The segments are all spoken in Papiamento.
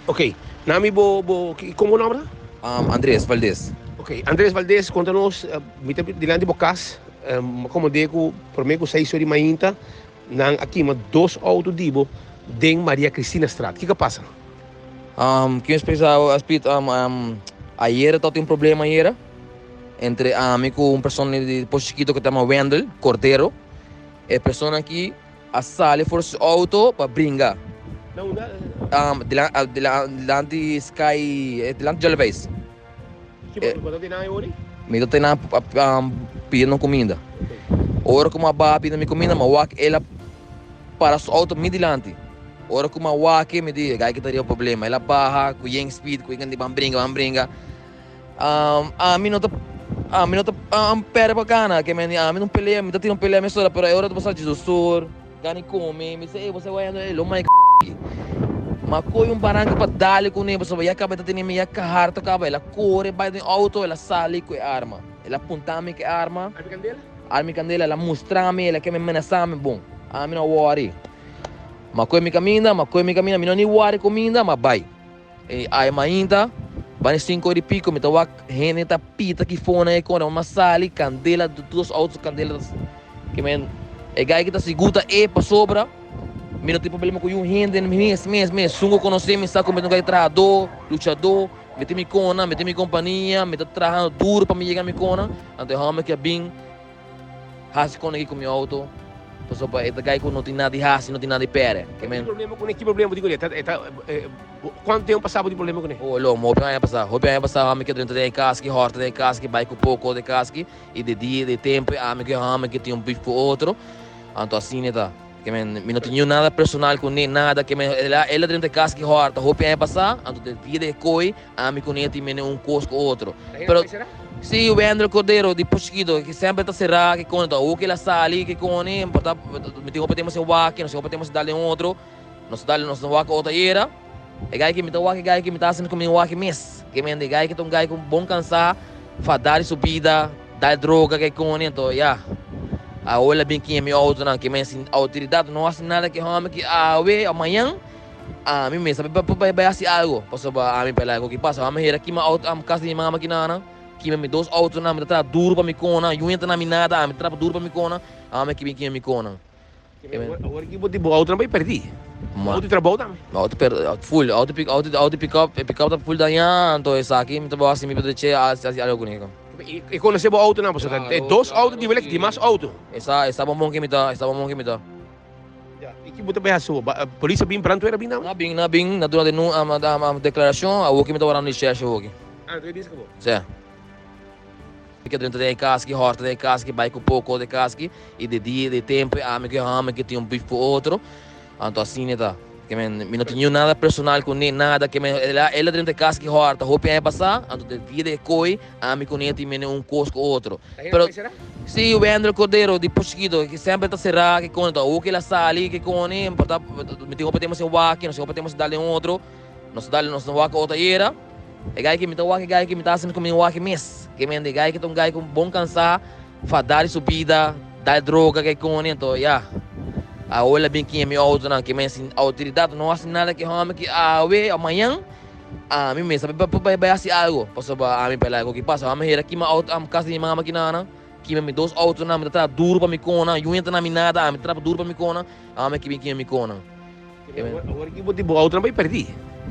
Ok, nami bo bo kon bo nòmber ta? Andres Valdez. Ok, Andres Valdez konta nos, mi ta dilanti bo kas, mi a komand'é ku promé ku seis ora di mainta nan a kima dos outo di bo den Maria Cristinastraat. Kiko a pasa? Ki mi expresa Speed, ayera tabatin un problema ayera entre ami ku un persona di Pozo Chikito ku ta yama Wendel Cordero. E persona aki a sali for su auto pa bringa. Na unda? Dilanti Sky, dilanti Jolly-Base. Ki bo, bo ta tene nan ori? Mi ta tene nan pidiendo kuminda. Ora ku mi a baha pidiendo mi kuminda, mi a wak el a para su auto mi dilanti. Ora ku mi a wak e, mi di, e guy aki ta riba problema. El a baha ku yen speed, ku yen ban bringa, ban bringa. Ami no ta ami no ta perde pa gana ke men ami no pelea mi ta tira un pelea mesora pero e ora ta pasa Jesus sur gana i come mi bisa ey bo sa wayando ey lo mai k ma koy un baranka pa dale kune pasobra ya kaba e ta tene mi ya kaharto kaba el a kore bai den auto el a sali ku e arma el a punta mi ku e arma arma i kandela el a mustra mi el a keme menasa mi bon ami no a wori ma koy mi kaminda ma koy mi kaminda mi no ni wori kuminda ma bai. E ai mainta, bani sinku ora i piko mi ta wak hende ta pita ki fona e kona mama sali kandela tur dos autos kandela ta ke men e gai ki ta sigur ta e pasobra mi no tin problema ku yun hende mes mes mes esun ku konosé mi sa ku mi ta un gai trahadó luchadó mi tin mi kona mi tin mi kompania mi ta trahando duru pa mi yega mi kona anto e hòmber ki a bin Hasi kon aki ku mi auto pasobra e ta gai ku no tin nada di hasi, no tin nada di perde. Ke men. Problema kuné? Ki problema bo tin kuné? E ta kuantu tempu pasá bo tin problema kuné? Oh lo, hopi aña pasá. Hopi aña pasá ami ke drenta den e kas ki, hòrta den e kas ki, bai ku poko den e kas ki, i di dia di tempu ami ku e hòmber ki tin un beef ku otro. Anto asina e ta. Ke men, mi no tin niun nada personal kuné, nada. Ke men, el a el a drenta e kas ki hòrta hopi aña pasá, anto di dia di e koi Ami ku Neti mene un kos ku otro. Pero si Wendel Cordero di Pochikito ki semper ta será ki koni ta awor ki el a sali ki koni por ta mi tin hopi tempu sin wak nos tin hopi tempu sin dal den otro nos ta dal nos ta wak otro ayera e gai ki mi ta wak e gai ki mi ta hasi mi wak mes ke mende e gai ki ta un gai ku bon kansa fadá di su bida dal droga ke koni anto ya awor el a bin kiña mi outonan ke men sin outoridat no hasi nada ke hòmber ki awe o mañan. Ami mes ta bai bai hasi algo pasobra ami pela algo ki pasa ami hera kima auto am kas di mi mama kinana kima mi dos autonan mi ta traha duru pa mi kona yu ta na mi nada ami ta traha duru pa mi kona ami a kima mi kona. Awor ki bo tin bo autonan bai perdi bo auto di trabou tambe. Mi auto perdi full auto auto auto pick up e pick up ta full daña anto esaki mi ta bai hasi mi por hasi algo kune. E konosé bo autonan pasobra e dos auto di welek di mas auto. Esa esa bonbon ki mi ta esa bonbon ki mi ta. Ya, i ki bo ta bay hasi bo? Polis a bin pranto era bin nan? Na bin, na bin, na duna denu am am deklarashon, awoki mi ta warando di shèrshe awoki. Ah, ta bisa ku bo? Sí. Mi ke drenta den e kas ki, hòrta den e kas ki, bai ku poko den e kas ki, i di dia, di tempu, ami ku e hòmber ki tin un bif ku otro, anto asina ta. Ke men, mi no tin niun nada personal kuné, nada, ke men, el a el a drenta e kas ki hòrta hopi aña pasá, anto di dia di e koi, ami kuné tin mene un kos ku otro. Pero, si Wendel Cordero di Pochikito, ki semper ta será ki koni, ta awor ki el a sali ki koni, por ta, mi tin hopi tempu sin wak, nos tin hopi tempu sin dal den otro, nos ta dal, nos ta wak otro ayera, e gai ki mi ta wak e gai ki mi ta hasi ku mi wak mes, ke men e gai ki ta un gai ku bon kansá, fadá di su bida, dal droga ke koni, anto ya, awor el a bin kiña mi outonan, ke men sin outoridat no hasi nada ki hòmber ki awe o mañan. Ami mes a bai bai hasi algo pasobra ami pela algo ki pasa ami hera kima auto am kas di mi mama kinana kima mi dos autonan mi ta traha duru pa mi kona yu ta na mi nada ami ta traha duru pa mi kona ami a kima mi kona. Awor ki bo tin bo autonan bai perdi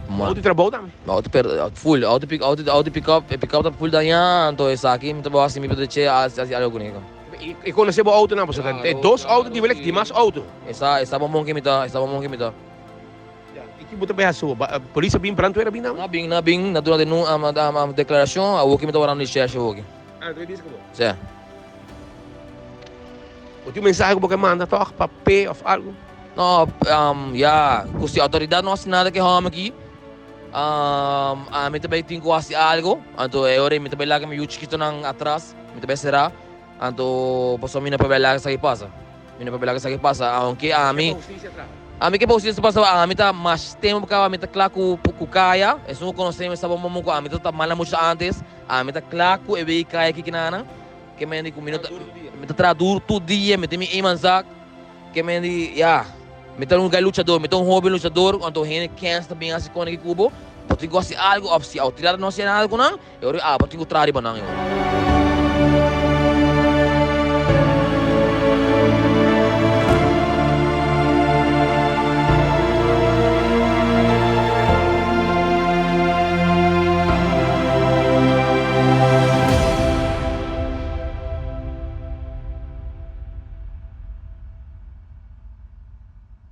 bo auto di trabou tambe. Mi auto perdi full auto pick auto auto pick up e pick up ta full daña anto esaki mi ta bai hasi mi por che hasi algo kune. E konosé bo autonan pasobra e dos auto di welek di mas auto. Esa esa bonbon ki mi ta esa bonbon ki mi ta. I ki bo ta bay hasi bo? Polis a bin pranto era bin nan? Na bin, na bin, na duna denu am am deklarashon, awoki mi ta warando di shèrshe awoki. Ah, ta bay bisa ku bo? Sí. Bo tin un mensahe ku bo ke manda tòg pa p'e òf algu? No, ya, ku si outoridat no hasi nada ku e hòmber aki, ami ta bay tin ku hasi algu, anto e ora ei mi ta bay laga mi yu chikitonan atras, mi ta bay será. Anto pasobra mi no por bela esaki pasa. Mi no por bela esaki pasa. Aunke ami, ami ke pa hustisia pasobra ami ta mas tempu kaba mi ta kla ku ku kaya. Esun ku konosé mi sa bon bon ku ami ta mala mucha antes. Ami ta kla ku e wei kaya kikinana. Ke men di ku mi no ta, mi ta traha duru tur dia, mi tin mi imanzak. Ke men di ya. Mi ta un gai luchador, mi ta un hoben luchador, anto hende kens ta bin hasi kone ki ku bo, bo tin ku hasi algu òf si outoridat no hasi nada ku nan, e ora abo tin ku traha riba nan e ora.